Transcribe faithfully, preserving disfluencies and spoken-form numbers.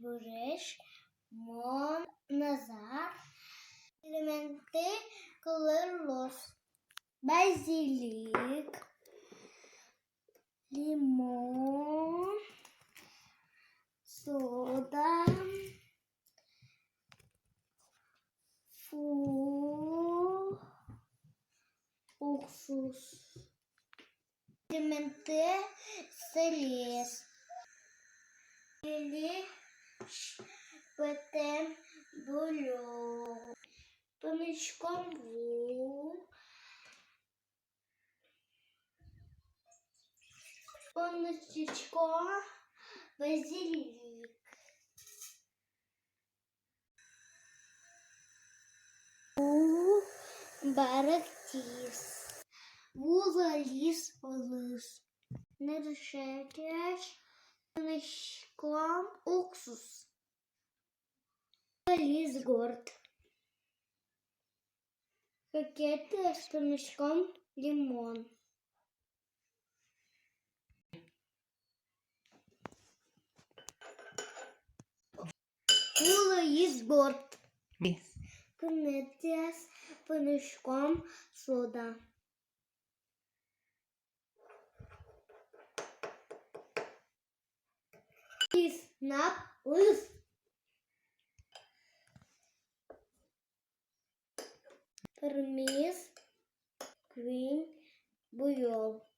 Буресь, мон, Назар. Элементъёс кыллёс: базилик, лимон, сода, фу, уксус. Элементъёс сылӥсь. Или пӧтэм бульон. Понӥськом ву. Понӥськом базилик. Ву бӧрдӥз. Ву луиз олысь. Нырысетӥез понӥськом уксус. Луиз горд. Кыкетӥез понӥськом лимон. Ву луиз горд. Куинетӥез понӥськом сода. Луиз нап, луиз. Пӧрмиз куинь буёл.